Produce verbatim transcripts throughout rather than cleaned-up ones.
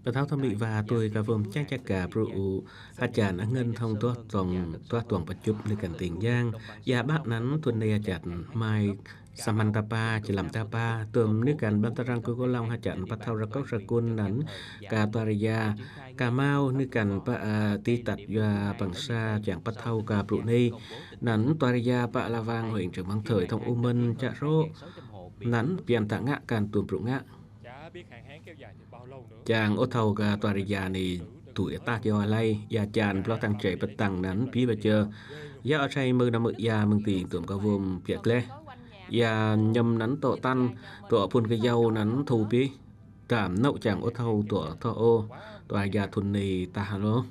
Ka thau thong mih wa tui ka wom chang chak ka bru u ha jan a ngăn thong tuah tuang, tuah tuang pachŭp ni kan ting yang. Ya bă năn thŭn ni ha jan mai sa man ta pa, chi lam ta pa, tuôm ni kan ban ta răng ku ko long ha jan pa thau ra kâu sa kun năn, ka tua ri ya, ka mau ni kan pa, a, ti tat yua păng sa chang pa thau ka bru ni. Năn tua ri ya pa la wang huêng chang măng thơi thong u mơn cha ro. Năn pian ta ngă kan tuôm bru ngă. Chang ôh thâu ka tua ri ya ni tu ya ta kio lai, ya jan blo tăng chai pa tăng năn pi ba chơ. Ya o chai mơ na mơ ya mơng ti tuôm ka wom pia kleh. Ya nhâm năn tô tăn, tô phun ka yau năn thu pi. Tam nâu chang ôh thâu tô tho ô, tua ya thŭn ni ta ha lô.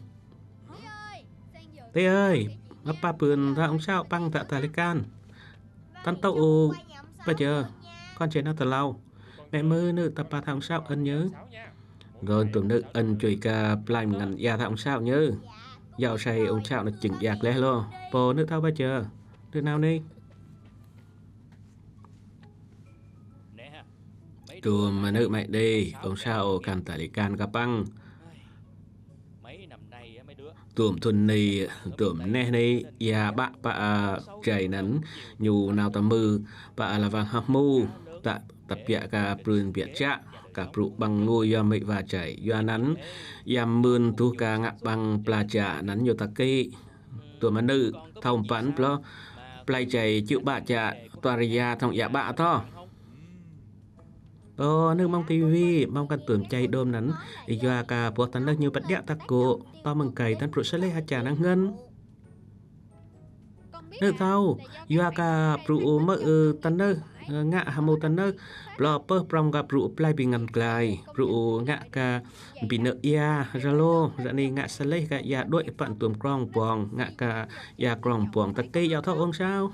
Tê ơi, ăp pa pưn ta ung sao păng ta ta li kan. Tăn tô ô, ba chơ, kon chê na ta lau. Mẹ mơ nư ta pa thang sao ân nhớ. Gơn tuôm nư ân chui ka plai ngăn ya thang sao nhớ. Yau sai ung sao na chừng ya kleh lô. Pô nư thâu ba chơ. Nư nau ni. Tuôm ma nư mai đê, ung sao kan ta li kan ka păng. Tuôm thŭn ni, tuôm neh ni, ya bă pa, a, chai năn, ñu nau ta mơ, pa, a, la wang hăp mu, ta, ta pia ka prun pia cha, ka pru băng ngui yua mih wa chai. Yua năn, ya mưn tu ka ngă băng pla cha năn ñu ta ki. Tuôm ma nư, thâu păn plo, plai chai chiu bă cha, tua ri ya thong ya bă tho. Ơ, nư mong ti vi, mong kan tuôm chai đôm năn, yua ka puah tăn nư ñu băt điă ta kô, to mơng kai tăn pru sa lê ha cha năn ngăn. Nư thâu, yua ka pru u mơ ư tăn nư, ơ, ngă ha mu tăn nư, blo pơ prong ka pru u plai bi ngăn klai, pru u ngă ka bi nơ ia, ra lô, ra ni ngă sa lê ka ia đuôi păn tuôm krong puang, ngă ka ia krong puang, ta kê yau thâu ung sao.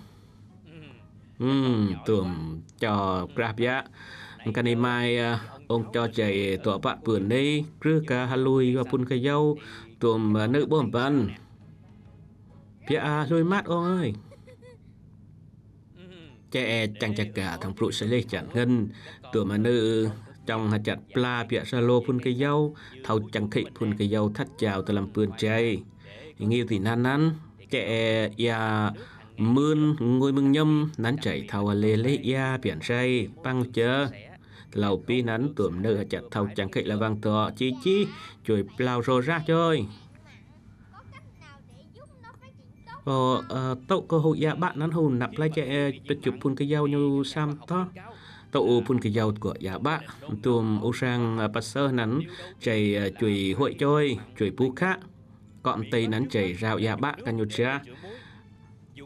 Ưm, tuôm cho krah pia. Ka ni mai, a, ung cho chai tua pă pưn ni, krưh ka ha lui yua phun ka yau, tuôm, a, nư bôm păn. Pia a lui măt ung ơi. Chê e chang chak ka thong pru sa lê chan ngăn, tuôm ma nư chong ha chat pla pia sa lô phun ka yau, thâu chang khĭ phun ka yau thăt chau ta lăm pưn chai. Ngiu ti năn năn, chê e ia mưn ngui mơng nhâm, năn chai thâu a lê lê ia pian sai, păng chơ. Lau pi năn tuôm nư ha chat thâu chang khĭ la wang to, chi chi, chui plau rô rah choi. Ơ, ơ, tâu kơ hô ia bă năn hô năp lai chê e pơ chụp phun ka yau ñu sam tho. Tâu u phun ka yau kơ ia bă, tuôm u sang, a, pa sơ năn, chai, a, chui huai choi, chui pu khă. Kơm tê năn chai rau ia bă ka ñu chia.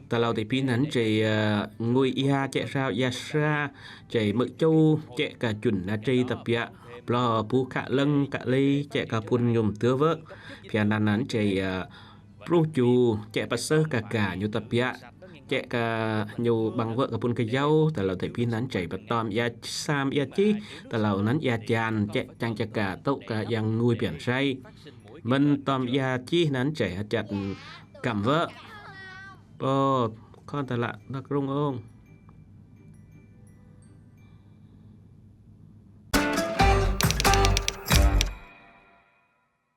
Ta lau tê pi năn chai, a, ngui ia chê rau ia sa, chai mơ chu, chê ka chun na chai ta pia. Blo pu khă lâng ka lê, chê ka phun nhôm tơ vơ. Pia năn năn chai, a, pru chu, chê pa sơ ka ka ñu ta pia. Chê ka ñu băng vơ ka phun ka yau, ta lau tê pi năn chai pa tom ia sam ia chi, ta lau năn ia chan, chê chang chak ka tâu ka yang ngui pian sai. Mơn tom ia chi năn chai ha chat kam vơ. Pô, khon ta la dak rung ung.